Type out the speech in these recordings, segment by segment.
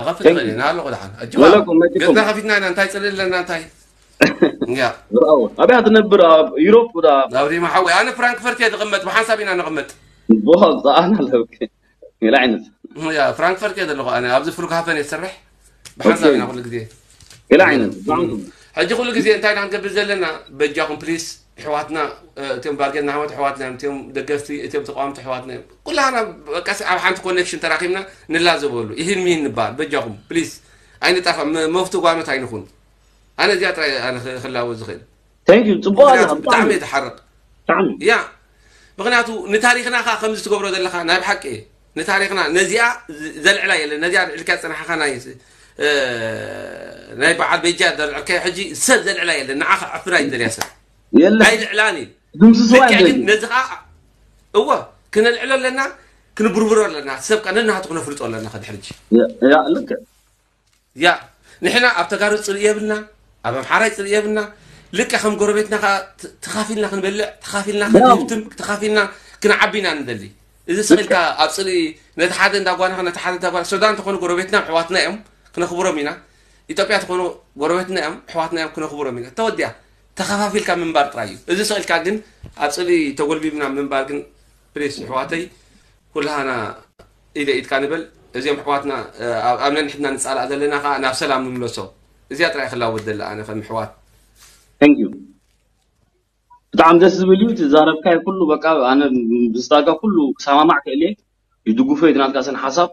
ከፍት ኸሊና ኣለኹ ደሓን ኣጅዋ። ገጽና ከፊትና ኢና እንታይ ጽልእ ኣለና እንታይ? ያ ብራው ኣበያ ትነብር ኣብ ዩሮፕ ዳ? ኣብሪማ ሓወይ ኣነ ፍራንክፈርት እየ ዝቕመጥ ብሓንሳብ ኢና ንቕመጥ። ብኸ ኣና ኣለውክ ገለ ዓይነት ያ ፍራንክፈርት እየ ዘለኹ ኣነ ኣብዚ ፍሉክ ሃፈን እየ ዝሰርሕ። ብሓንሳብ ኢና ኩሉ ግዜ ገለ ዓይነት ሕጂ ኩሉ ግዜ እንታይ ኢና ክንገብር ዘለና? በጃኹም ፕሊስ ኣሕዋትና እቲኦም ባርጌና ሓወት ኣሕዋትና እዮም እቲኦም ደገፍቲ እቲኦም ተቃወምቲ ኣሕዋትና እዮም። ኩላና በቃ ኣብ ሓንቲ ኮኔክሽን ተራኺብና ንላዘበሉ ይህን ሚህን ንበሃል በጃኹም ፕሊስ ኣይንጣፋ መፍቱ ጓኖት ኣይንኹን። ኣነ እዚኣ ጥራይ ኣነ ክላወ ዝኽእል Thank you ጽቡቅ ኣላ ብጣዕሚ እየ ዝሓርቕ። ብጣዕሚ ያ ምክንያቱ ንታሪክና ከ ከምዚ ትገብሮ ዘለካ ናይ ብሓቂ እየ ንታሪክና ነዚኣ ዘልዕላ የለን ነዚኣ ልዕልካ ዝፅናሓካ ናይ ናይ በዓል ቤጃ ዘልዕልካ ሕጂ ሰብ ዘልዕላ የለን ንዓኻ ዕፍራ እዩ ዘልያ ሰብ የለ ኣይልዕላን እዩ ድምስስዋ ልክዕ ግን ነዚ ከዓ እወ ክነልዕሎ ኣለና ክንብርብሮ ኣለና ሰብ ከዓ ነናቱ ክነፍልጦ ኣለና ከድሕርጂ ያ ልክዕ ያ ንሕና ኣብ ተጋሩ ፅልኢ የብልና ኣብ ኣምሓራይ ፅልኢ የብልና ልክዕ ከም ጎረቤትና ከዓ ተኻፊልና ክንበልዕ ተኻፊልና ክንህብትም ተኻፊልና ክንዓቢ ኢና ንደሊ እዚ ስቕ ኢልካ ኣብ ፅልኢ ነቲ ሓደ እንዳጓና ነቲ ሓደ እንዳጓና ሱዳን ተኾኑ ጎረቤትና ኣሕዋትና እዮም ክነኽብሮም ኢና ኢትዮጵያ ተኾኑ ጎረቤትና እዮም ኣሕዋትና እዮም ክነኽብሮም ኢና ተወዲኣ ተኸፋፊልካ ምንባር ጥራይ እዩ እዚ ስቕ ኢልካ ግን ኣብ ፅልኢ ተጎልቢብና ምንባር ግን ፕሊስ ኣሕዋተይ ኩላሃና ኢደ ኢድካ ንበል እዚኦም ኣሕዋትና ኣብ ነንሕድና ንፃላእ ዘለና ከዓ ናብ ሰላም ንምለሶ እዚኣ ጥራይ ክላወጥ ዘላ ኣነ ከም ኣሕዋት Thank you ብጣዕሚ ደስ ዝብል እዩ ትዛረብካይ ኩሉ በቃ ኣነ ብዝታጋ ኩሉ ክሰማማዕ ክእል እየ ይድግፎ እዩ ናትካ ስን ሓሳብ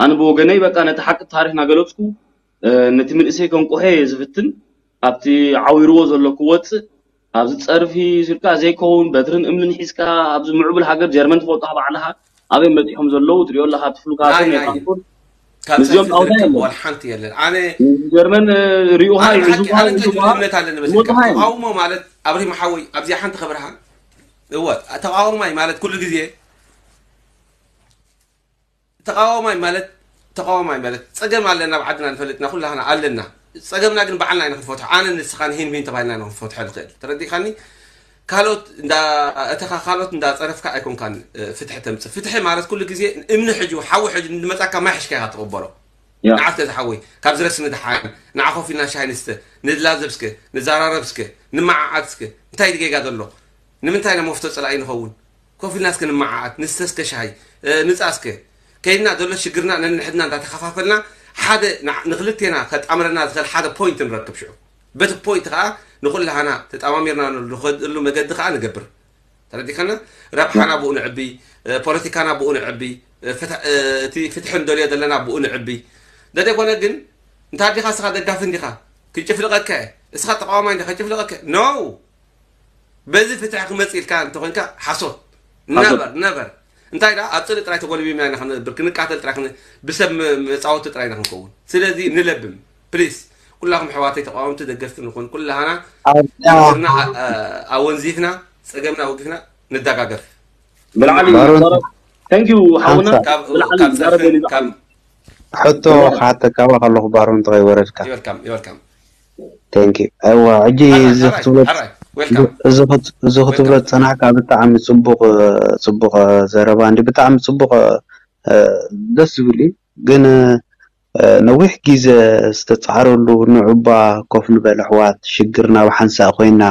ኣነ ብወገነይ በቃ ነቲ ሓቂ ታሪክ ናገለፅኩ ነቲ ምንእሰይ ከንቁሐ እየ ዝፍትን ኣብቲ ዓዊርዎ ዘሎ ክወፅእ ኣብዚ ፀርፊ ስልካ ዘይከውን በትርን እምንን ሒዝካ ኣብዚ ምዕቡል ሃገር ጀርመን ትፈልጦ ባዕልኻ ኣበይ መፂሖም ዘለዉ ትሪኦ ኣለካ ትፍሉካቶም ናይ ናይ የፋንኩር ካብ ንዚኦም ፀርፊ ጣውታ ዝርከብ የለን ዋላ ሓንቲ የለን ኣነ ጀርመን ሪኡካ ኣነ ብሓቂ ይዕዝዋ ኣነ እንታይ ይዝዋ ዝብል እምነት ኣለኒ መስለካ ሞትኻ ተቃውሞ ማለት ኣብሪማ ሓወይ ኣብዚኣ ሓንቲ ከብርሃ እወ ተቃዋማይ ማለት ኩሉ ግዜ ተቃዋማይ ማለት ተቃዋማይ ማለት ፀገም ኣለና ኣብ ዓድና ንፈልጥና ኩላህና ኣለና ፀገምና ግን ባዕልና ኢና ክንፈትሖ ኣነ ንስኻን ሂን ሂን ተባሂልና ኢና ክንፈትሖ ንኽእል ተረዲእካኒ ካልኦት እንዳ እተኻ ካልኦት እንዳ ፀረፍካ ኣይኮንካን ፍትሒ ተምፅእ ፍትሒ ማለት ኩሉ ግዜ እምኒ ሕጂ ሓዊ ሕጂ ንመፃካ ማይ ሕሽካ ኢኻ ትቕበሎ ንዓፍተ ዝሓወይ ካብ ዝረስኒ ድሓን ንዓ ኮፍ ኢልና ሻሂ ንስተ ንላዘብ እስከ ንዘራረብ እስከ ንመዓዓድ እስከ እንታይ ድጌጋ ዘሎ ንምንታይ ኢና መፍቶ ፀላኢ ንኸውን ኮፍ ኢልና እስከ ንመዓዓድ ንስተ እስከ ሻሂ ንፃ እስከ ከይድና ዘሎ ሽግርና ነንሕድና እንዳተኸፋፈልና ሓደ ንክልቴና ከጣምረና ዝኽእል ሓደ ፖይንት ንረክብ ሽዑ በቲ ፖይንት ከዓ ንኩላህና ተጣማሚርና ንኸድሉ መገዲ ከዓ ንገብር ተረዲእካና ረብሓና ብኡ ንዕቢ ፖለቲካና ብኡ ንዕቢ እቲ ፍትሒ ንደልዮ ዘለና ብኡ ንዕቢ እንተዘይኮነ ግን እንተ ኣዲኻ እስኻ ደጋፊ እንዲኻ ክጭፍልቐካ እየ እስኻ ተቃዋማይ እንዲኻ ክጭፍልቐካ no በዚ ፍትሒ ክመፅእ ኢልካ እንተኮንካ ሓሶት ነበር ነበር እንታይ ዳ ኣብ ፅልኢ ጥራይ ተጎልቢብና ኢና ክንነብር ክንቃተል ጥራይ ብሰብ መፃወቲ ጥራይ ኢና ክንከውን ስለዚ ንለብም ፕሊስ ኩላኹም ኣሕዋተይ ተቃወምቲ ደገፍቲ ንኹን ኩላህና ሽግርና ኣወንዚፍና ፀገምና ኣወጊፍና ንደጋገፍ ብላዕሊ thank you ሓውና ሕቶ ክሓተካ ከለኹ ባሮን ተኸይወረድካ እዋ ሕጂ እዚ ክትብሎ ዝፀናሕካ ብጣዕሚ ፅቡቅ ፅቡቅ ዘረባ እንዲ ብጣዕሚ ፅቡቅ ደስ ዝብል እዩ ግን ነዊሕ ግዜ ዝተፃዕረሉ ንዑባ ኮፍ ንበል ኣሕዋት ሽግር ናብ ሓንሳእ ኮይና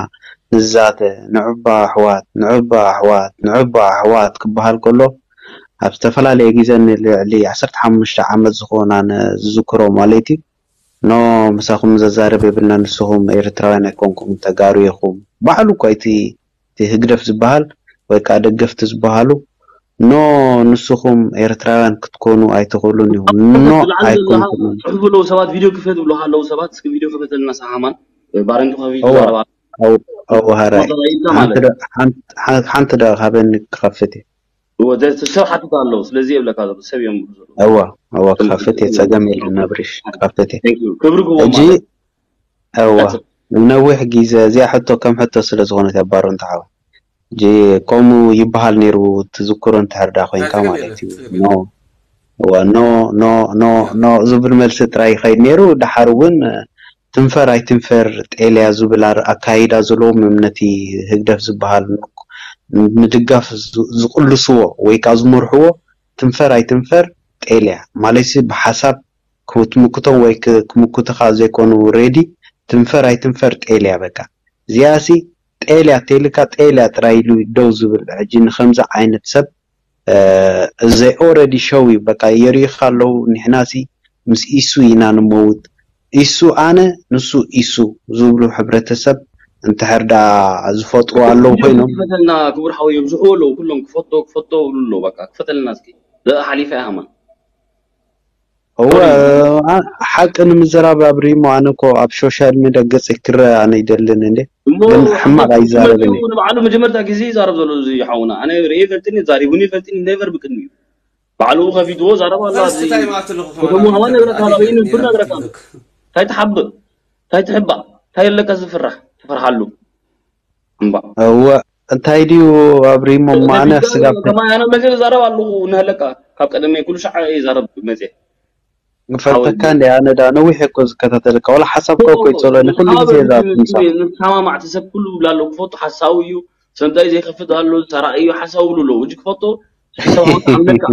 ንዛተ ንዑባ ኣሕዋት ንዑባ ኣሕዋት ንዑባ ኣሕዋት ክበሃል ከሎ ኣብ ዝተፈላለየ ግዜ ንልዕሊ ዓሰርተ ሓሙሽተ ዓመት ዝኾናን ዝዝክሮ ማለት እዩ። ኖ ምሳኹም ዘዛርብ የብልና ንስኹም ኤርትራውያን ኣይኮንኩም ተጋሩ ኢኹም ባዕሉ እኳ እቲ እቲ ህግደፍ ዝበሃል ወይ ከዓ ደገፍቲ ዝበሃሉ ኖ ንስኹም ኤርትራውያን ክትኮኑ ኣይትኽእሉን ኢኹም ኖ ኣይኮንኩምን። ጽሑፍ ኣለዉ ሰባት ቪድዮ ክፈት ብሉካ ኣለዉ ሰባት እስኪ ቪድዮ ክፈተልና ሰሓማን ባረንቱ ከፊቱ ዛረባ ኣው ኣው ሃራይ ሓንቲ ደ ካብኒ ክኸፍት እየ። እወ ሰብ ሓትት ኣለዉ ስለዚ የብለካ ዘሎ ሰብ እዮም ዝብሉ ዘለዉ። እወ እወ ክኸፍት እየ ጸገም የለን ኣብሪሽ ክኸፍት እየ። Thank you ክብሪ ክህቦም ሕጂ ማለት እዩ። እወ ቀጽል። ንነዊሕ ግዜ እዚኣ ሕቶ ከም ሕቶ ስለ ዝኾነት እያ ባሮንታ ሓወይ። ሕጂ ከምኡ ይበሃል ነይሩ ትዝክሮ እንድሕር ደኣ ኮይንካ ማለት እዩ። ኖ እወ ኖ ኖ ኖ ኖ ዝብል መልሲ ጥራይ ይኸይድ ነይሩ። ደሓር እውን ትንፈር ኣይትንፈር ጤል እያ ዝብል ኣካይዳ ዘለዎም እዮም ነቲ ህግደፍ ዝበሃል ምድጋፍ ዝቕልስዎ ወይ ከዓ ዝመርሕዎ ትንፈር ኣይትንፈር ጤል እያ ማለትሲ ብሓሳብ ክትምክቶም ወይ ክ- ክምክቱኻ ዘይኮኑ ሬዲ ትንፈር ኣይትንፈር ጤል እያ በቃ። እዚኣሲ ጤል እያ፣ ቴልካ ጤል እያ ጥራይ ኢሉ ደው ዝብል። ሕጂ ንኸምዚ ዓይነት ሰብ ዘይ ኦረዲ ሸው እዩ በቃ። የሪኻ ኣለዉ። ንሕናሲ ምስ ኢሱ ኢና ንመውት፣ ኢሱ ኣነ፣ ንሱ ኢሱ ዝብሉ ሕብረተሰብ እንድሕር ደኣ ዝፈጥሩ ኣለዉ ኮይኖም። ክፈተልና ክቡር ሓወይ ይብዝሑ ኣለዉ። ኩሎም ክፈቶ ክፈቶ ብሉ ኣለዉ። በቃ ክፈተልና እስኪ። ደኣ ሓሊፋ እያ ሃማ። እወ ሓቂ ንምዝራብ ኣብ ሪሞ ኣነ እኮ ኣብ ሶሻል ሚድያ ገጸይ ክረኣ ኣነ ይደልን እንዴ። እሞ ግን ሕጂ ሕማቕ ኣይዛረብን መጺኡ ንባዕሉ መጀመርታ ግዜ ይዛረብ ዘሎ እዚ ሓውና። ኣነ ርእየ ይፈልጥን ዛሪቡኒ ይፈልጥን ኔቨር ብቅድሚኡ ባዕሉ ከፊትዎ ዛረብ ኣሎ። ፈርስት ኣብዚ ታይም ኣትልኹ ከተሙ ሃዋ ነግረካ ኣሎ። ይህን ብር ነግረካ ኣሎ። እንታይ ትሓብእ እንታይ ትሕባእ እንታይ ኣለካ ዝፍራሕ ትፈርሓሉ እምባ እወ እንታይ ድዩ ኣብ ሪሞ ማነ ነቢጋ ስጋብ ከማይ ኣነ መዘ ዛረብ ኣለኹ እናሃለካ ካብ ቀደመይ ኩሉ ሻዕ እየ ዛረብ መዘ ንፈልጠካ እንደ ኣነ ዳ ነዊሕ እኮ ዝከታተልካ ወላ ሓሳብካ እኮ ይጸሎ ንኩሉ ግዜ እዛ ትምሳ ንሰማማዕቲ ሰብ ኩሉ ብላ ኣሎ። ክፈቱ ሓሳዊ እዩ። ሰምታይ ዘይከፍት ኣሎ። ሰራቂ እዩ ሓሳዊ ብሉ ኣለዉ። እጅ ክፈቶ ሰብ ክኣምነካ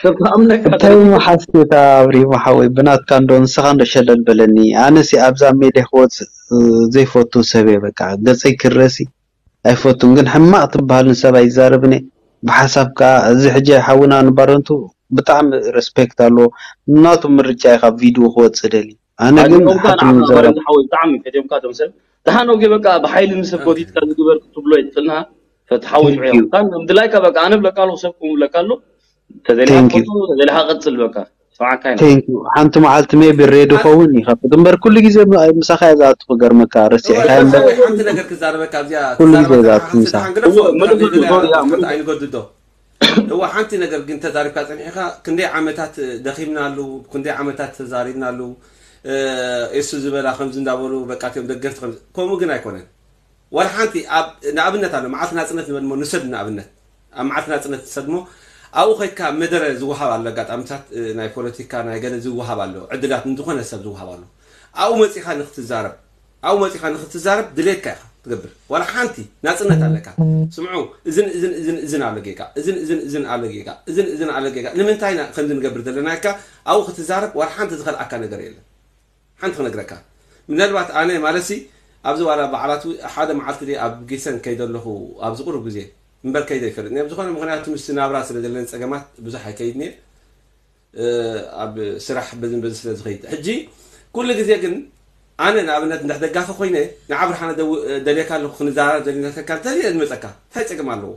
ሰብ ክኣምነካ እንታይ መሓስታ ኣብሪሞ ሓወይ ብናትካ እንዶ ንስኻ እንዶ ሸለል በለኒ። ኣነሲ ኣብዛ ሜድያ ክወፅእ ዘይፈቱ ሰብ እየ። በቃ ገፀይ ክረሲ ኣይፈቱን። ግን ሕማቕ ትበሃልን ሰብ ኣይዛረብን እየ። ብሓሳብ ከዓ እዚ ሕጂ ሓውና ንባረንቱ ብጣዕሚ ሬስፔክት ኣለዎ። ናቱ ምርጫ እዩ ካብ ቪድዮ ክወፅእ ደሊ። ኣነ ግን ኣድንቆምካ ሓቂ ንዓኻ ንዘረብ ባረንቱ ሓወይ ብጣዕሚ ፈትዮምካ እቶም ሰብ ደሓን ኦኬ በቃ ብሓይሊ ንሰብ ጎቲትካ ዝግበር ክትብሎ ኣይትኽእልና ፈቲ ሓወይ Thank ንዑ you። ካን ድላይካ በቃ ኣነ ብለካ ኣለኹ ሰብ ክብለካ ኣሎ ተዘሊኻ Thank you። ትፈቱ ተዘሊኻ ቀጽል በቃ ሰማዕካ ኢና Thank you። ሓንቲ መዓልቲ ሜቢ ሬድ ኸውን ይኸፍት እምበር ኩሉ ግዜ ም- ምሳኻ እየ ዝኣቱ ክገርመካ ረሲዕካ ወላ እምበር ሓንቲ ነገር ክዛረበካ ኣብዚኣ ኩሉ ትዛረባ ግዜ ዘለኻ ዝኣቱ ሓንቲ ምሳኻ ደሓን ግደፎ እወ፣ መልሱ ብጣዕሚ ሶሪ፣ ያ፣ ሓንቲ መልሱ። ኣይንገድዶ እዋ ሓንቲ ነገር ግን ተዛሪብካ ጸኒሕካ ክንደይ ዓመታት ደኺምናሉ ክንደይ ዓመታት ተዛሪብናሉ እ፣ እሱ ዝበላ ከምዚ እንዳበሉ በቃ እቲኦም ደገፍቲ ከምዚ ከምኡ ግን ኣይኮነን ዋላ ሓንቲ ኣብ ንኣብነት ኣሎ መዓልቲ ናጽነት ንበል እሞ ንውሰድ ንኣብነት ኣብ መዓልቲ ናጽነት ንውሰድ እሞ ኣብኡ ከይድካ መደረ ዝወሃብ ኣሎ ኣጋጣሚታት እ፣ ናይ ፖለቲካ ናይ ገለ ዝወሃብ ኣሎ ዕድላት ንዝኾነ ሰብ ዝወሃብ ኣሎ ኣብኡ መጺኻ ንክትዛረብ ኣብኡ መጺኻ ንክትዛረብ ድሌትካ ኢኻ ትገብር ዋላ ሓንቲ ናጽነት ኣለካ ስምዑ እዝን እዝን እዝን እዝን ኣሎ ጌጋ እዝን እዝን እዝን ኣሎ ጌጋ እዝን እዝን ኣሎ ጌጋ ንምንታይ ኢና ከምዚ ንገብር ዘለና ኢልካ ኣብኡ ክትዛረብ ዋላ ሓንቲ ዝኸልኣካ ነገር የለን ሓንቲ ክነግረካ ምናልባት ኣነ ማለትሲ ኣብዚ ዋላ በዓላት ሓደ መዓልቲ ድየ ኣብ ጊሰን ከይደ ኣለኹ ኣብዚ ቁሩብ ግዜ እምበር ከይደ ይፈልጥ ኣብ ዝኾነ ምክንያቱ ምስቲ ናብራ ስለ ዘለኒ ፀገማት ብዙሕ ኣይከይድን እየ ኣብ ስራሕ በዝን በዚ ስለ ዝኸይድ ሕጂ ኩሉ ግዜ ግን ኣነ ንኣብነት እንድሕ ደጋፊ ኮይነ ንዓ ብርሃነ ደው- ደልየካ ኣለኹ ክንዘራረብ ደሊና ተካ እንተልየ ዝመፀካ እንታይ ፀገም ኣለዎ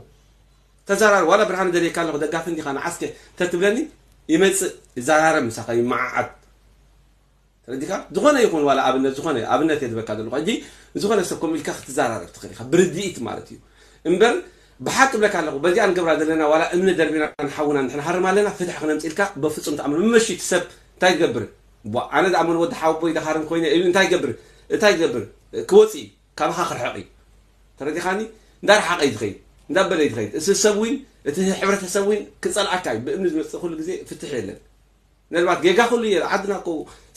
ተዘራረብ ዋላ ብርሃነ ደልየካ ኣለኹ ደጋፊ እንዲኻ ንዓስከ እንተትብለኒ ይመፅእ ይዘራረብ ምሳኻ ይመዓዓድ ተረዲካ ዝኾነ ይኹን ዋላ ኣብነት ዝኾነ ኣብነት እየ ዝበካ ዘለኹ ሕጂ ዝኾነ ሰብ ከምኡ ኢልካ ክትዘራረብ ትኽእል ኢኻ ብርድኢት ማለት እዩ እምበር ብሓቂ ብለካ ኣለኹ በዚኣ ንገብራ ዘለና ዋላ እምኒ ደርቢና ንሓውና ንሕና ሃርም ኣለና ፍትሒ ክነምፅእ ኢልካ በፍፁም ተኣምር መመሽቲ ሰብ እንታይ ትገብር ቧ ኣነ ዝኣመን ወዲ ሓወቦይ ዝሃርም ኮይነ እዩ እንታይ ይገብር እንታይ ይገብር ክወፅእ እዩ ካባኻ ክርሕቕ እዩ ተረዲኻኒ እንዳረሓቐ እዩ ዝኸይድ እንዳበለ እዩ ዝኸይድ እቲ ሰብ እውን እቲ ሕብረተሰብ እውን ክፀልኣካ እዩ ብእምኒ ዝመፅእ ኩሉ ግዜ ፍትሒ የለን ምናልባት ጌጋ ኩሉ እየ ዓድና እኮ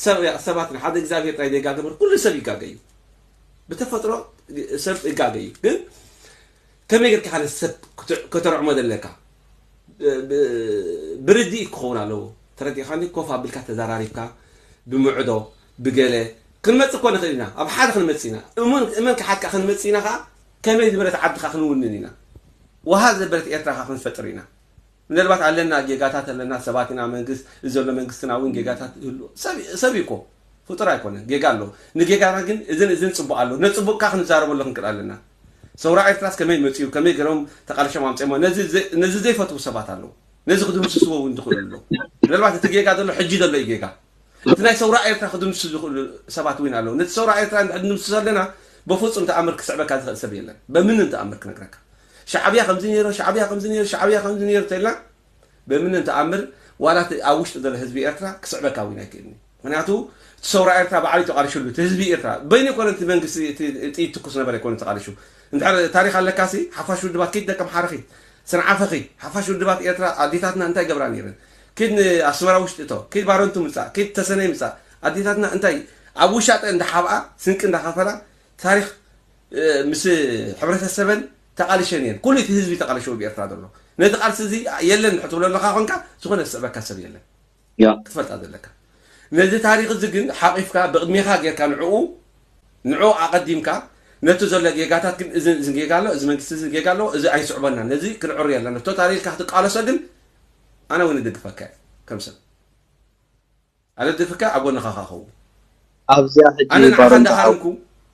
ሰብ ሰባት ኢና ሓደ እግዚኣብሔር ጥራይ ዘይጋገ እምበር ኩሉ ሰብ ይጋገ እዩ ብተፈጥሮ ሰብ ይጋገ እዩ ግን ከመይ ጌርካ ሓደ ሰብ ክትዕ- ከተርዕሞ ዘለካ ብ- ብ- ብርድኢት ክኸውን ኣለዎ ተረዲእካኒ ኮፍ ኣቢልካ ተዘራሪብካ ብምዕዶ ብገለ ክንመፅእ እኮ ንኽእል ኢና ኣብ ሓደ ክንመፅእ ኢና እሙን እመን ክሓድካ ክንመፅእ ኢና ከዓ ከመይ ዝበለት ዓድኻ ክንውንን ኢና ውሃ ዘበለት ኤርትራ ከዓ ክንፈጥር ኢና ምናልባት ኣለና ጌጋታት ኣለና ሰባት ኢና መንግስት እዚ ዘሎ መንግስትና እውን ጌጋታት ይህሉ ሰብ ሰብ እዩ እኮ ፍጡር ኣይኮነን ጌጋ ኣሎ ንጌጋና ግን እዝን እዝን ፅቡቅ ኣሎ ነፅቡቅካ ክንዛረበሉ ክንክእል ኣለና ሰውራ ኤርትራስ ከመይ መፅኡ ከመይ ገይሮም ተቃልሾም ኣምፅሞ ነዚ ዘይፈትዉ ሰባት ኣለዉ ነዚ ክድምስስዎ እውን ዝኽእሉ ኣለዉ ምናልባት እቲ ጌጋ ዘሎ ሕጂ ዘሎ እዩ ጌጋ እቲ ናይ ሰውራ ኤርትራ ክድምስሱ ዝኽእሉ ሰባት እውን ኣለዉ ነቲ ሰውራ ኤርትራ እንድሕር ድምስሶ ኣለና በፍፁም ተኣምር ክስዕበካ ዝኽእል ሰብ የለን በምንም ተኣምር ክነግረካ ሻዕብያ ከምዚ ነይሩ ሻዕብያ ከምዚ ነይሩ ሻዕብያ ከምዚ ነይሩ ተልና በምንም ተኣምር ዋላ እቲ ኣብ ውሽጢ ዘሎ ህዝቢ ኤርትራ ክስዕበካ እውን ኣይክእልን እዩ ምክንያቱ እቲ ሰውራ ኤርትራ ባዕሉ ተቃልሽሉ እቲ ህዝቢ ኤርትራ በይኑ ይኮነ እቲ መንግስቲ እቲ ጥይት ትኩስ ነበረ ይኮነ ተቃልሹ እንድሕር ታሪክ ኣለካሲ ሓፋሽ ውድባት ኪድ ደቂ ኣምሓረ ኪድ ሰንዓፈ ኪድ ሓፋሽ ውድባት ኤርትራ ኣዴታትና እንታይ ገብራ ነይረን ኪድ ንኣስመራ ውሽጢ እቶ ኪድ ባረንቱ ምፃእ ኪድ ተሰነይ ምፃእ ኣዴታትና እንታይ ኣብ ውሻጠ እንዳሓብኣ ስንቂ እንዳኸፈላ ታሪክ ምስ ሕብረተሰበን ተቃልሸን እየን ኩሉ እቲ ህዝቢ ተቃልሸ ብኤርትራ ዘሎ ነዚ ቃልሲ እዚ የለን ትብሎ ኣለካ ኮንካ ዝኾነ ዝስዕበካ ሰብ የለን ክትፈልጣ ዘለካ ነዚ ታሪኽ እዚ ግን ሓቒፍካ ብቕድሜኻ ጌርካ ንዕኡ ንዕኡ ኣቐዲምካ ነቲ ዘሎ ጌጋታት ግን እዚ እዚ ጌጋ ኣሎ፣ እዚ መንግስቲ እዚ ጌጋ ኣለዎ፣ እዚ ኣይስዕበና፣ ነዚ ክንዕሩ ኣለና ቶታል ኢልካ ክትቃለሶ ግን ኣነ እውን እድግፈካ እየ ከም ሰብ። ኣነ እድግፍካ ኣብ ጎንኻ ክኸውን። ኣብዚኣ ሕጂ ኣነ ንዓኻ ባሮን እንዳሃረምኩ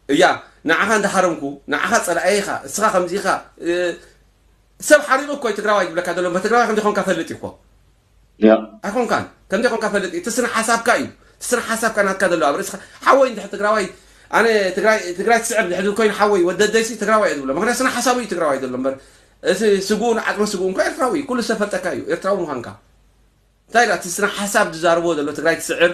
እያ ንዓኻ እንዳሃረምኩ ንዓኻ ጸላኤኻ እስኻ ከምዚኻ ሰብ ሓሪቑ እኮ ትግራዋይ ይብለካ ዘሎ ትግራዋይ ከምዚ ኮንካ ፈልጥ እኮ ኣይኮንካን ከምዚ ኮንካ ፈልጥ እቲ ስነ ሓሳብካ እዩ እቲ ስነ ሓሳብካ ናትካ ዘሎ ኣብ ርእስኻ ሓወይ እንድሕር ትግራዋይ ኣነ ትግራይ ትግራይ ትስዕር ድሕር ኮይኑ ሓወይ ወደደይሲ ትግራዋይ እየ ዝብሎ ምክንያቱ ስነ ሓሳቡ እዩ ትግራዋይ ዘሎ እምበር እቲ ስጉኡ ንዓጥመ ስጉኡ እንኳ ኤርትራዊ እዩ ኩሉ ሰብ ፈልጠካ እዩ ኤርትራዊ ምዃንካ እንታይ ኢላ እቲ ስነ ሓሳብ ዝዛረቦ ዘሎ ትግራይ ትስዕር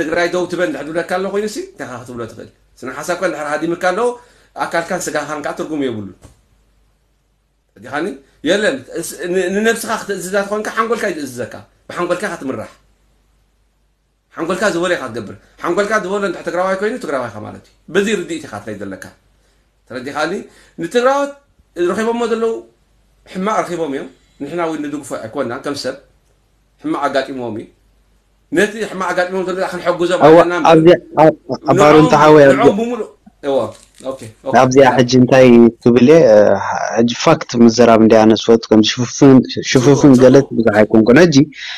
ትግራይ ደው ትበል እንድሕር ዝብለካ ኣሎ ኮይኑ ሲ እንታይ ክትብሎ ትኽእል ስነ ሓሳብካ እንድሕር ሃዲምካ ኣለዎ ኣካልካን ስጋኻን ከዓ ትርጉም የብሉን ዲኻኒ የለን ንነብስኻ ክትእዝዛ ትኾንካ ሓንጎልካ ይትእዝዘካ ብሓንጎልካ ክትምራሕ ሓንጎልካ ዝበሎ ኢኻ ትገብር ሓንጎልካ ዝበሎ እንድሕር ትግራዋይ ኮይኑ ትግራዋይ ኢኻ ማለት እዩ በዚ ርድኢት ኢኻ ትኸይድ ዘለካ ተረዲኻኒ ንትግራዎት ረኺቦሞ ዘለዉ ሕማቕ ረኺቦም እዮም ንሕና እውን ንድግፎ ኣይኮና ከም ሰብ ሕማቕ ኣጋጢሞም እዩ ነቲ ሕማቕ ኣጋጢሞም ዘሎ ክንሐግዞም ኣዋ ኣለና እምበር ኣብዚ ባሮን ተሓወይ ኣብዚ ንዕኦም ብምሉእ እዎ ኦኬ ኦኬ ኣብዚኣ ሕጂ እንታይ ትብል እየ ሕጂ ፋክት ምዘራብ እንዲያ ነስወት ከም ሽፍፍን ሽፍፍን ገለት ብዙሕ ኣይኮንኩን ሕጂ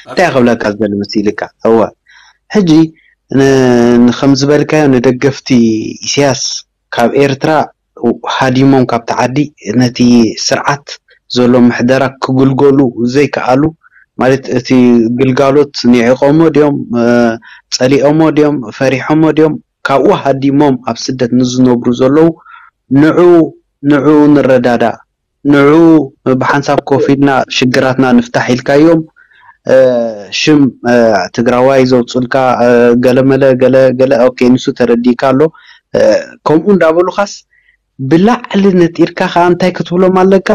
እንታይ ክብለካ ዝደሊ መሲልካ እወ ሕጂ ን- ንከም ዝበልካዮ ንደገፍቲ ኢሳያስ ካብ ኤርትራ ሃዲሞም ካብቲ ዓዲ ነቲ ስርዓት ዘሎ ምሕደራ ክግልገሉ ዘይከኣሉ ማለት እቲ ግልጋሎት ንዒቆሞ ድዮም እ፣ ጸሊኦሞ ድዮም ፈሪሖሞ ድዮም ካብኡ ሃዲሞም ኣብ ስደት ንዝነብሩ ዘለዉ ንዑ ንዑ ንረዳዳእ ንዑ ብሓንሳብ ኮፍ ኢልና ሽግራትና ንፍታሕ ኢልካዮም እ፣ ሽም እ፣ ትግራዋይ ዘውፅልካ እ፣ ገለመለ ገለ ገለ ኦኬ ንሱ ተረዲእካ ኣሎ እ፣ ከምኡ እንዳበሉኻስ ብላዕሊ ነጢርካ ከዓ እንታይ ክትብሎም ኣለካ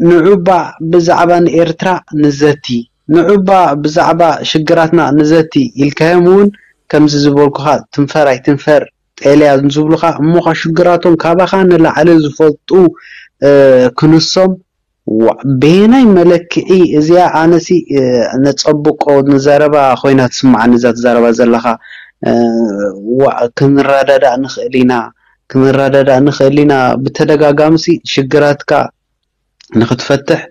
ንዑባ ብዛዕባ ንኤርትራ ንዘቲ ንዑባ ብዛዕባ ሽግራትና ንዘቲ ኢልካዮም እውን ከምዚ ዝበልኩኻ ትንፈር ኣይትንፈር ጤልያ ዝብሉኻ እሞኻ ሽግራቶም ካባኻ ንላዕሊ ዝፈልጡ ክንሶም በየናይ መለክዒ እዚኣ ኣነሲ ነፀብቆ ንዘረባ ኮይና ትስማዓኒ እዛ ትዛረባ ዘለኻ ክንረዳዳእ ንኽእል ኢና ክንረዳዳእ ንኽእል ኢና ብተደጋጋሚ ሲ ሽግራትካ ንኽትፈትሕ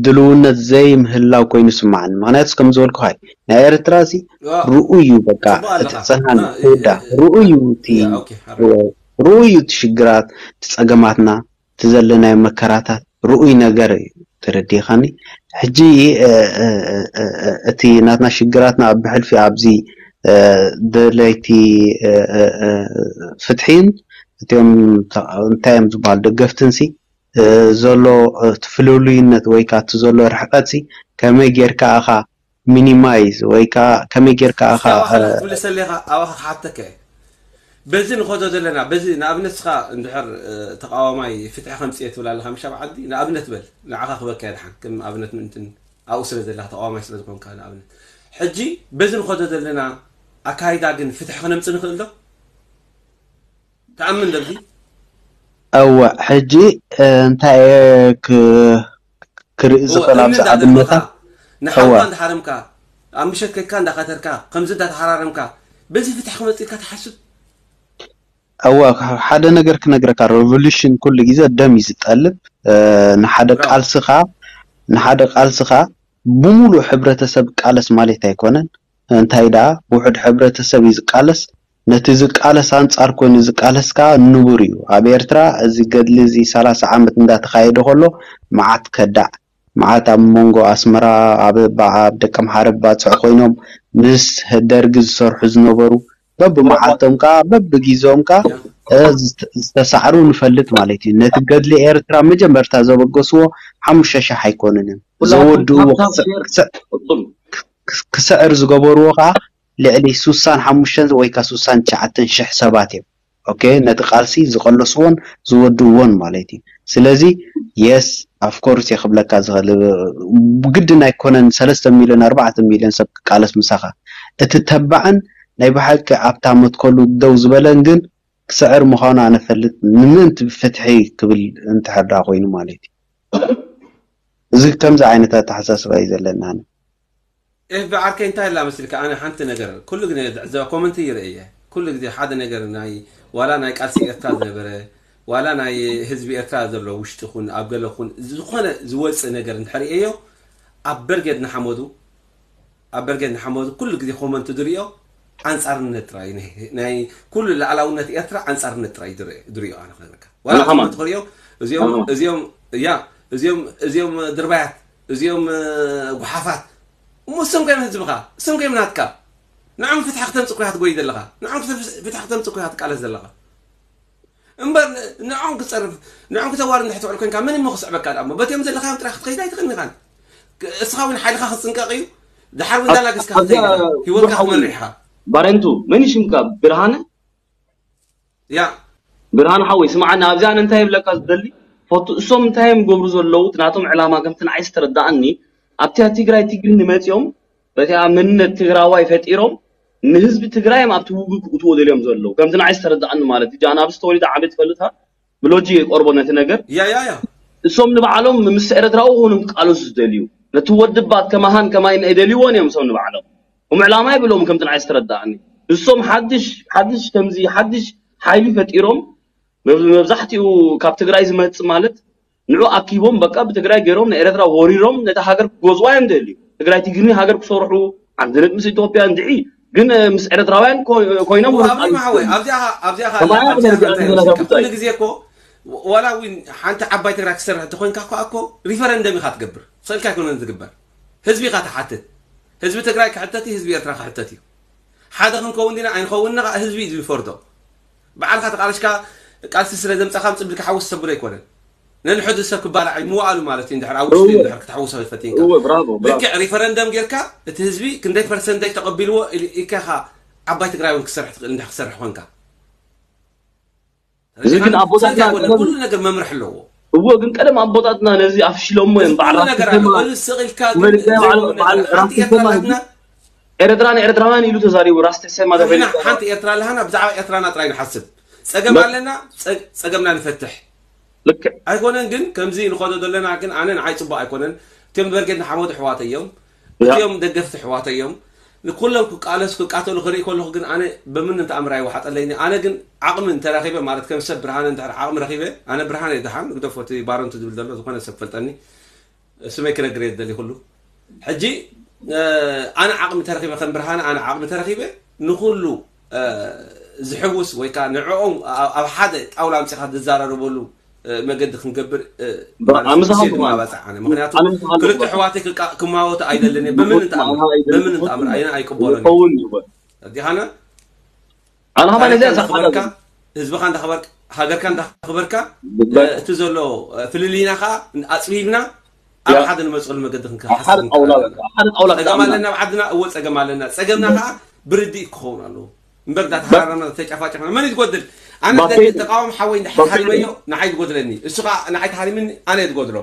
ድልውነት ዘይምህላው ኮይኑ ይስምዓኒ። ምኽንያቱ ከም ዝበልኩኻ እዩ። ናይ ኤርትራ ሲ ርኡይ እዩ በቃ እቲ ጽናን ክውዳ ርኡይ እዩ እቲ ርኡይ እዩ እቲ ሽግራት እቲ ጸገማትና እቲ ዘለናዮ መከራታት ርኡይ ነገር እዩ ተረዲኻኒ። ሕጂ እቲ ናትና ሽግራትና ብሕልፊ ኣብዚ ደለይቲ ፍትሒን እቲኦም እንታይ እዮም ዝበሃሉ ደገፍትን ሲ ዘሎ እቲ ፍልልይነት ወይ ከዓ እቲ ዘሎ ርሕቀት ሲ ከመይ ጌርካ ኢኻ ሚኒማይዝ ወይ ከዓ ከመይ ጌርካ ኢኻ ትብልሰ ኣለኻ ኣባኻ ክሓተካ እየ በዚ ንኸዶ ዘለና በዚ ንኣብነት ስኻ እንድሕር ተቃዋማይ ፍትሒ ከምፅእ ትብል ኣለኻ ምሻብ ዓዲ ንኣብነት በል ንዓኻ ክበካ የድሓን ከም ኣብነት ምእንትን ኣብኡ ስለ ዘለኻ ተቃዋማይ ስለ ዝኾንካ ንኣብነት ሕጂ በዚ ንኸዶ ዘለና ኣካይዳ ግን ፍትሒ ክነምፅ ንኽእል ዶ ትኣምን ዶ እወ ሕጂ እንታይ እየ ክርኢ ዝኽእል ኣብዚ ኣብነታ ንሓዋ እንዳሓረምካ ኣብ ምሸት ከካ እንዳኸተርካ ከምዚ እንዳተሓራረምካ በዚ ፍትሒ ክመፅእ ኢልካ ትሓስብ እወ ሓደ ነገር ክነግረካ ሬቮሉሽን ኩሉ ግዜ ደም እዩ ዝጠልብ ንሓደ ቃልስኻ ንሓደ ቃልስኻ ብሙሉእ ሕብረተሰብ ቃለስ ማለት ኣይኮነን እንታይ ደኣ ውሑድ ሕብረተሰብ እዩ ዝቃለስ ነቲ ዝቃለስ ኣንጻር ኮይኑ ዝቃለስ ከኣ ንቡር እዩ ኣብ ኤርትራ እዚ ገድሊ እዚ ሰላሳ ዓመት እንዳተኻየደ ከሎ መዓት ከዳዕ መዓት ኣብ መንጎ ኣስመራ ኣብ ኣብ ደቀምሓረ ባጽዕ ኮይኖም ምስ ደርጊ ዝሰርሑ ዝነበሩ በብመዓልቶም ከኣ በብግዜኦም ከኣ ዝተሳዕሩ ንፈልጥ ማለት እዩ ነቲ ገድሊ ኤርትራ መጀመርታ ዘበገስዎ ሓሙሽተ ሸሕ ኣይኮኑን እዮም ዘወድእዎ ክስዕር ዝገበርዎ ከኣ ልዕሊ ሱሳን ሓሙሽተን ወይ ከዓ ሱሳን ትሽዓተን ሽሕ ሰባት እዮም ኦኬ ነቲ ቃልሲ ዝቐለስዎን ዝወድእዎን ማለት እዩ ስለዚ የስ ኣፍኮርስ እየ ክብለካ ዝኽእል ብግድን ኣይኮነን ሰለስተ ሚልዮን ኣርባዕተ ሚልዮን ሰብ ክቃለስ ምሳኻ እቲ ተባዕን ናይ ብሓቂ ኣብታ መትከሉ ደው ዝበለን ግን ክስዕር ምዃኑ ኣነ ፈልጥ ንምእንቲ ፍትሒ ክብል እንተሕዳ ኮይኑ ማለት እዩ እዚ ከምዚ ዓይነት ኣተሓሳስባ እዩ ዘለና ኣነ ኤፍ ቢ ዓርከይ እንታይ ኣላ መስልካ? ኣነ ሓንቲ ነገር ኩሉ ግዜ ዝዕዘባ ኮመንት ይርኢ እየ። ኩሉ ግዜ ሓደ ነገር ናይ ዋላ ናይ ቃልሲ ኤርትራ ዝነበረ ዋላ ናይ ህዝቢ ኤርትራ ዘሎ ውሽጢ ኹን ኣብ ገለ ኹን ዝኾነ ዝወፅእ ነገር እንድሕር እዮ ኣብ በርጌድ ንሓመዱ ኣብ በርጌድ ንሓመዱ ኩሉ ግዜ ኮመንት ዝሪኦ ኣንጻርነት ጥራይ ናይ- ናይ ኩሉ ላዕላውነት ኤርትራ ኣንጻርነት ጥራይ ዝርኢ- ዝሪኦ ኣነ ክነግረካ ዋላ ንኸማ- ኮመንት ክሪኦ እዚኦም ንኸማ- እዚኦም ያ እዚኦም እዚኦም ድርባያት እዚኦም እ፣ ጉሓፋት እሞ እሶም ከይም ህዝብኻ እሶም ከይም ናትካ ንዖም ፍትሒ ክተምፅእ ኩያ ትጎይ ዘለኻ ንዖም ፍትሒ ክተምፅእ ኩያ ትቃለስ ዘለኻ እምበር ንዖም ክፀርፍ ንዖም ክተዋርድ እንድሕር ትውዕል ኮንካ መን እሞ ክስዕበካ ደኣ እሞ በቲኦም ዘለኻዮም ጥራሕ ክትኸይድ ኣይትኽእልን ኢኻን እስኻ እውን ሓይልኻ ክፅንቀቕ እዩ ድሓር እውን ዳላገስካ ኣብዛ ክትኸይድ ኢኻ ህይወትካ ክመርሕ ኢኻ ባረንቱ መን ሽምካ ብርሃነ ያ ብርሃን ሓወይ ስምዓኒ ኣብዚኣ ኣነ እንታይ ይብለካ ዝደሊ ፈቱ እሶም እንታይ እዮም ገብሩ ዘለዉ እቲ ናቶም ዕላማ ከምቲ ንዓይ ዝተረዳኣኒ ኣብቲ ትግራይ ትግርኒ መፂኦም በቲኣ መንነት ትግራዋይ ፈጢሮም ንህዝቢ ትግራይ እዮም ኣብቲ ውግእ ክእትዎ ደልዮም ዘለዉ ከምቲ ንዓይ ዝተረዳኣኒ ማለት እዩ ኣናብስ ተወሊደ ዓመት ይፈልጥካ ብሎጂ የቆርቦ ነቲ ነገር ያ ያ ያ እሶም ንባዕሎም ምስ ኤረትራዊ ክኾኑ ክቃለሱ ዝደልዩ ነቲ ወድባት ከማሃን ከማይ ናይ ደልይዎን እዮም እሶም ንባዕሎም እም ዕላማ ይብሎም ከምቲ ንዓይ ዝተረዳእኒ እሶም ሓድሽ ሓድሽ ከምዚ ሓድሽ ሓይሊ ፈጢሮም መብ- መብዛሕትኡ ካብ ትግራይ ዝመጽእ ማለት ንዑ ኣኪቦም በቃ ብትግራይ ገይሮም ንኤረትራ ወሪሮም ነቲ ሃገር ክገዝዋ እዮም ደልዩ ትግራይ ትግርኒ ሃገር ክሰርሑ ኣንድነት ምስ ኢትዮጵያ እንድዒ ግን ምስ ኤረትራውያን ኮ- ኮይኖም ኣብዚኣ ሓወይ ኣብዚኣ ኣብዚኣ ከማያ ኣብዚኣ ብለዚ እንታይ ኣንድነት ይመስልካ? ጉዳይ ኩሉ ግዜ እኮ ዋላ እውን ሓንቲ ዓባይ ትግራይ ክሰርሕ እንተኮይንካ እኮ እኮ ሪፈረንደም ኢካ ትገብር ክሰልካ ኣይኮነን ዝግበር ህዝቢ ኢካ ትሓትት ህዝቢ ትግራይ ክሕተት እዩ ህዝቢ ኤርትራ ክሕተት እዩ ሓደ ክንከውን ዲና ኣይንኸውን ኢና ህዝቢ እዩ ዝፈርዶ ባዕልካ ተቃልሽካ ቃልሲ ስለ ዘምጻካ ምጽብልካ ሓውስ ሰብሎ ኣይኮነን ነንሕዱ ሰብ ክባላዕ እዩ ምዋኣሉ ማለት እዩ እንድሕር ኣብ ውሽጢ እንድሕር ክትሓውሶ ፈቲንካ እወ ብራቮ ብራቮ ልክዕ ሪፈረንደም ጌርካ እቲ ህዝቢ ክንደይ ፐርሰንተጅ ተቐቢልዎ ኢልካ ኢካ ኢኻ ዓባይ ትግራይ እውን ክሰርሕ ትኽእል እንድሕር ክሰርሕ ኮንካ እዚ ግን ኣቦታትና ሰልካ ይኮነ ቀደም ኩሉ ነገር መምርሒ ኣለዎ እዎ ግን ቀደም ኣቦታትና ነዚ ኣፍሽሎሞ እዮም ኩሉ በዓል ነገር ኣሎ ራስቴማ እዚ ስቕ ኢልካ ግን መንእሰይ በዓል ዘይኮነ በዓል ነገር ሓንቲ ኤርትራ ራስቴማ ኣለትና ኤረትራ ንኤረትራውያን ኢሉ ተዛሪቡ ራስ ተሰማ ንሕና ተፈሊጡ ሓንቲ ኤርትራ ኣለሃና ብዛዕባ ኤርትራና ጥራይ ንሓስብ ጸገም ኣለና ጸ- ጸገምና ንፈትሕ ልክዕ ኣይኮነን ግን ከምዚ ንኸዶ ዘለና ግን ኣነ ንዓይ ፅቡቅ ኣይኮነን እቲኦም በርጌድ ንሓመዱ ኣሕዋተይ እዮም እቲኦም ደገፍቲ ኣሕዋተይ እዮም ንኩሎም ክቃለሱ ክቃተሉ ክርኢ ከለኹ ግን ኣነ በምን እንተኣምር ኣይወሓጠለይኒ ኣነ ግን ዓቕሚ እንተረኺበ ማለት ከም ሰብ ብርሃነ እንድሕር ዓቕሚ ረኺበ ኣነ ብርሃነ እየ ደሓን ንግደፎ እቲ ባረንቱ ዝብል ዘሎ ዝኾነ ሰብ ክፈልጠኒ ስመይ ክነግር እየ ዝደሊ ኩሉ ሕጂ ኣነ ዓቕሚ ተረኺበ ከም ብርሃነ ኣነ ዓቕሚ ተረኺበ ንኹሉ ዝሕውስ ወይ ከዓ ንዕኦም ኣብ ሓደ ጣውላ ኣምፂኻ ዝዛራረበሉ መገዲ ክንገብር ኣምሳኻ ምክንያቱ ክልተ ኣሕዋተይ ክማወቱ ኣይደልን እየ በምን ንጣምር በምን ንጣምር ኣይነ ኣይቅበሎን ይኸውን እዩ ኣዲኻና ኣነ ኸማን እዚኣ ታሪኽካ ዘሓዛ እንዳኽበርካ ህዝብኻ እንዳኽበርካ ሃገርካ እንዳኽበርካ እቲ ዘሎ ፍልልይና ከዓ ኣፅቢብና ኣብ ሓደ ንመፅሉ መገዲ ሓደ ጣውላ በቃ ሓደ ጣውላ ጸገም ኣለና ኣብ ዓድና እወ ጸገም ኣለና ጸገምና ከዓ ብርድኢት ክኸውን ኣለዎ እምበር እንዳተሃራረና ተጨፋጨፍና መን እዩ ዝጎድል ኣነ ተቃወም ሓወይ እንድሕር ተሃሪመዮ ንዓይ ዝጎድለኒ እሱ ከዓ ንዓይ ተሃሪምኒ ኣነ እየ ዝጎድሎ